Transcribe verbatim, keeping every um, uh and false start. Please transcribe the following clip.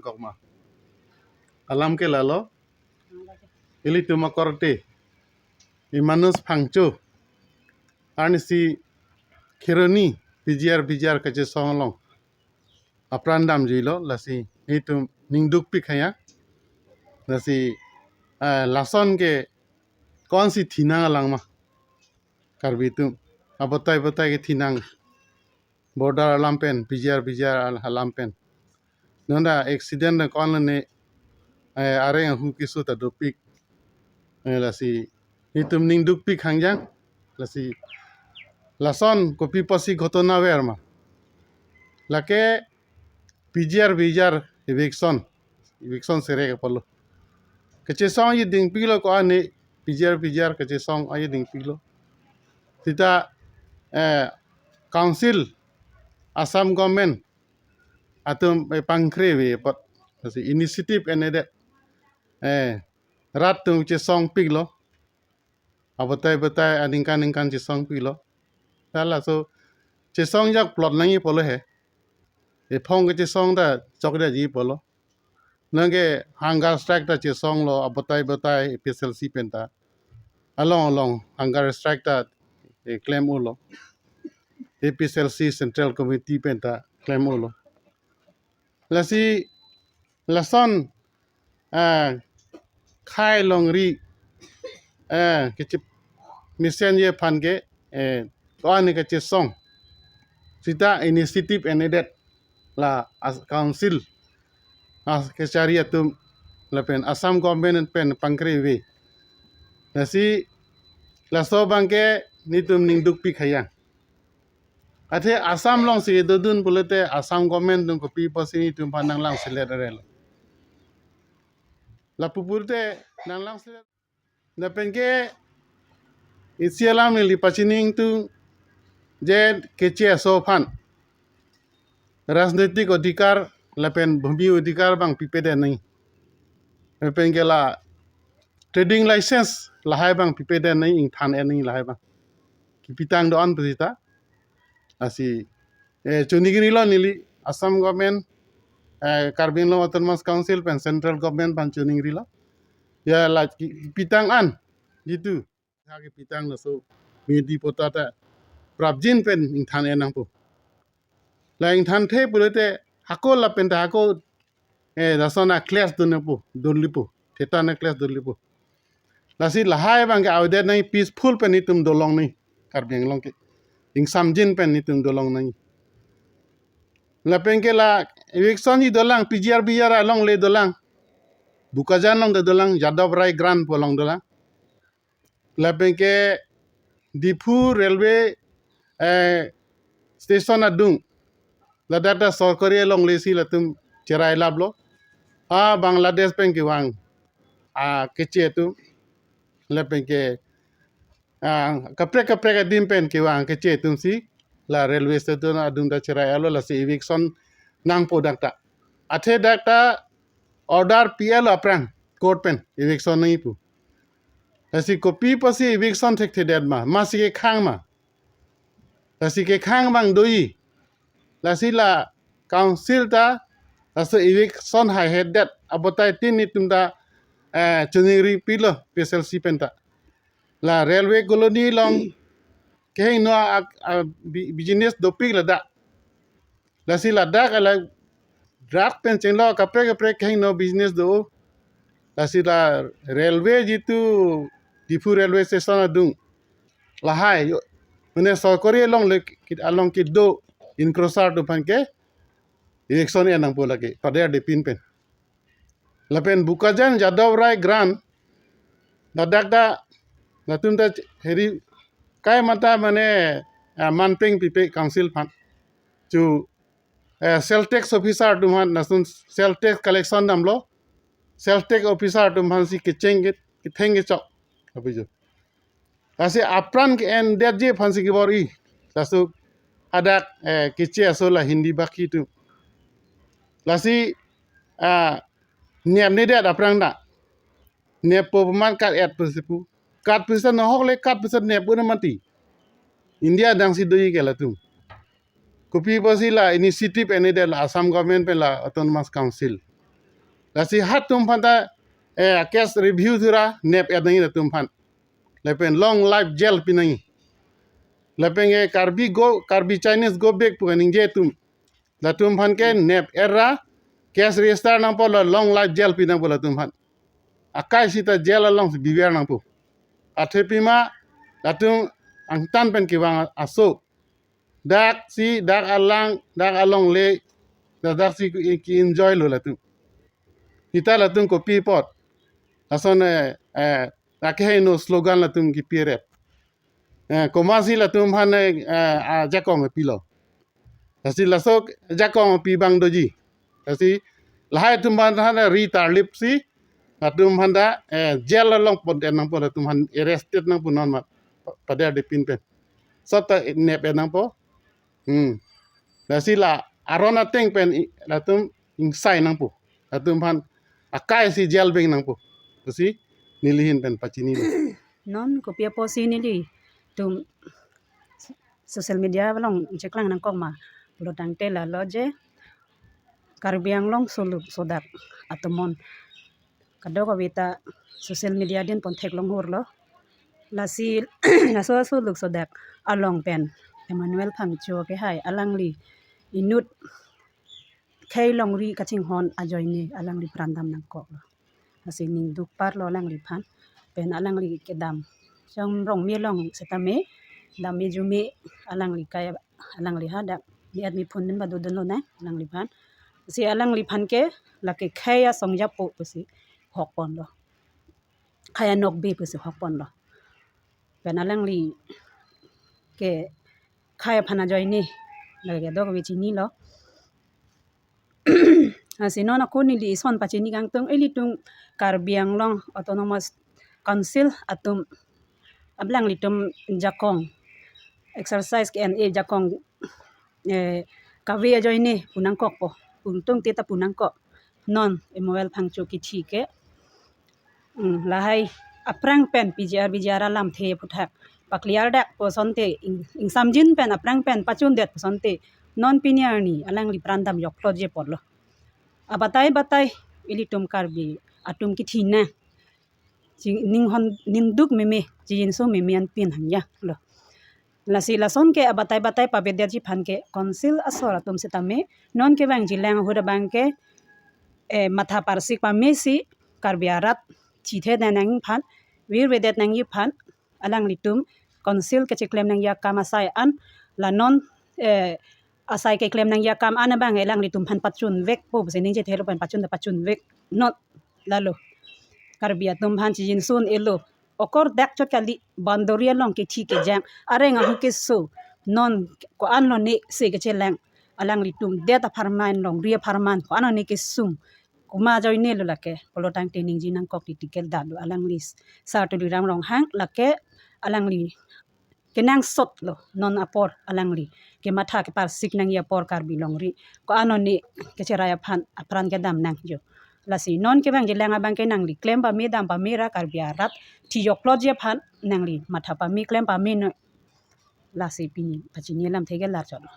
Kokma. Alam ke lalo. Ilitum akorte, i Manoj Phangcho arnisi Kheroni P G R P G R kachesong along apran damjuilo, lasi itum ningdukpik haya. Lasi, eh, lason ke konsi thinang alang ma, Karbi atum abatai batai ke thinang, border alam pen, P G R P G R al-, alam pen. Non ta accident na kon ne, eh, areng ahu keso ta dopik. Eh, lasi itum ningdukpik hangjang. Lasi lason kopi apotsi ghotona ver ma. Lake P G R P G R eviction, eviction sere ke polo. Kachesong aji dingpiklo ko-an ne, P G R P G R kachesong aji dingpiklo. Seta, eh, council, Assam government atum, eh, pangkreve apot, lasi initiative enedet, eh, rat atum chesongpiklo. Abatai batai aningkan ningkan chesongpiklo. Ta laso chesong jak plot nangji polo he. Ephong kachesong ta chokdetji polo. Nangke hunger strike ta chesonglo, abatai batai A P H L C pen ta. Along along hunger strike ta, eh, klem-olo. A P H L C Central Committee pen ta klem-olo. Lasi lason, ah, khei longri, eh, kechip mesenji aphan ke, eh, ko-an ne kachesong. Seta initiative enedet la as council, as kachari atum lapen Assam government pen pangkreve. Lasi laso abang ke nitum ningdukpik haya. Athe Assam alongsi dodun pulote Assam government atum kopi apotsi nitum aphan nanglangselet arelo. Lapu pulote nanglangselet. Lapen ke isi alam neli pachini ingtung je Keche aso aphan rajnitik adhikar lapen bhumi adhikar abang pipedet nangji. Lapen ke la trading license lahai abang pipedet nangji, ingthan-et nangji lahai abang. Kipitang do-an pu seta. Lasi, eh, choningri lo neli, Assam government, eh, Karbi Anglong Autonomous Council pen central government aphan choningri lo. Ya la ki-, kipitang an, jitu. Ha kipitang laso medi pota ta prapjin pen ingthan-et nangpo. La ingthanthe pulote hako lapen ta hako, eh, lason a clash dunpo, dunlipo. Theta na clash dunlipo. Lasi lahai abang ke avedet nangji, peaceful pen nitum dolong nangji. Karbi Anglong ke ingsamjin pen nitum dolong nangji. Lapen ke la eviction ji dolang, P G R P G R along le dolang. Bokajan along ta dolang, Yadav Rai Grant pu along dolang. Lapen ke Diphu railway, eh, station adung. Ladak ta sorkari alongle si latum cherai laplo. Ha Bangladesh pen kevang, ah, Keche atum. Lapen ke, ah, kaprek kaprek adim pen kevang Keche atum si la railway station adung ta cherai-etlo, lasi eviction nangpo dak ta. Athe dak ta order P L aphrang court pen eviction nangji pu. Lasi kopi apotsi eviction thekthedet ma, masi kekhang ma. Lasi kekhang abang doji. Lasi la council ta laso eviction haihedet abatai tin nitum ta, eh, choningri pilo P H L C pen ta. La railway colony along kehingno a, a, bi-, business dopik ladak. Lasi ladak ala drug pen chenglo kaprek kaprek kehingno business do. Lasi la railway jitu Diphu railway station adung lahai yo, mane sorkari alongle kit-, along kedo encroacher atum aphan ke eviction-et nangpo lake, pader depin pen. Lapen Bokajan Yadav Rai Grant, ladak ta latum ta heri kai mata mane, eh, manpeng pipe council aphan. Chu, eh, sales tax officer atum aphan, lason sales tax collection damlo. Sales tax officer atum aphansi kecheng ke, ketheng kechok. Apijo. Lasi apran ke-endetji aphansi kebor-i. Laso hadak, eh, Keche aso la Hindi baki atum. Lasi, ah, nepnedet aphrang ta. Neppo pemat kat-et pusi pu. Kat pusi nohok le kat pusi nep-un mati. India adang si doji ke latum. Kopi apotsi la initiative enedet la Assam government pen la Autonomous Council. Lasi halatum aphan ta, eh, case review thura nep-et nangji latum aphan. Lapen long life jail pi nangji. Lapen ke Karbi go, Karbi Chinese go back pu kaningje atum. Latum aphan ke nep-et ra case register nangpo, la long life jail pi nangpo latum aphan. Akai sita jail alongsi biver nangpo. Athe pima latum angtan pen kevang aso. Dak si, dak alang, dak alongle, dak, dak si ki, ki-enjoy lo latum. Sita latum kopi apot. Lason, eh, eh, dak ke heno slogan latum kipi-et. Eh, komatsi latum aphan, eh, eh, ajakong pilo. Lasi laso ajakong pi abang doji. Lasi lahai atum aphan ta ri tarlip si, latum aphan ta, eh, jail along pondet nangpo, latum aphan arrested nangpo non ma, pa-, paderdepin pen. Sop ta nep-et nangpo. Hmm. Lasi la aron ateng pen i-, latum ingsai nangpo. Latum aphan akai si jail beng nangpo pusi neli ahin pen pachini. Non kopi apotsi nelitum social media along cheklang nangkok ma pulo tangte lalo je Karbi Anglong soluk sodak atum non kadokave ta social media din pon theklong hur lo. Lasi laso soluk sodak along pen Emmanuel Phangcho kehai alangli inut khei longri kachinghon ajoine alangli pran dam nangkok lo. Lasi ning duk parlo alangliphan. Pen alangli kedam chong rong me long setame dam me jume alangli kai alangli hadak mi-at miphun din badu dunlo na alangliphan. Si alangliphan ke lake khei asong japo pusi hok ponlo. Khei anokbe pusi hok ponlo. Pen alangli ke khei aphan ajoine lake kadokave chinilo. Lasi non ako neli ison pachini kangtung, ilitum Karbi Anglong Autonomous Council atum alanglitum jakong exercise ke-en-e jakong, eh, kave ajoine pu nangkokpo, pu tangte ta pu nangkok. Non Emmanuel Phangcho kithi ke, hmm, lahai aphrang pen P G R, V G R alamthe aphuthak pa-clear dak pu asonte ing-, ingsamjin pen aphrang pen pachundet pu asonte non pini arni alangli pran dam jokplot je apotlo. Abatai batai ilitum Karbi atum kithi na. Chi-, ninghon ning duk meme, chijinso meme anpin hangja lo. Lasi lason ke abatai batai pavedetji aphan ke Council asor atum setame non kevangji lang ahut abang ke, eh, matha parsik pamesi Karbi arat chithe nangji aphan, virvedet nangji aphan alanglitum Council kecheklem nangji akam asai an, la non, eh, asai keklem nangji akam an abang alanglitum aphan pachunvekpo pusi ningje thelo pen pachun ta pachunvek not lalo. Karbi atum aphan chijinso un-elo. Okor dak chot kali boundary along kithi kejang. Areng ahu keso. Non ko-an lone se kechelang. Alanglitum det apharman longri apharman ko-an lone kesung. Komat ajoine lo lake. Pulo tangte ningje nangkok titi ke dalo alangli Sar Tuliram Ronghang lake alangli kenangsot lo non apor alangli kematha keparsik nangji apor Karbi longri ko-an lone kecherai aphan apran kedam nangji. Lasi non kevangji lang abang ke nangli klem pame dam pame ra Karbi arat thi jokplotji aphan nangli matha pame klem pame noi. Lasi pini pachini alamthe ke lar chot lo.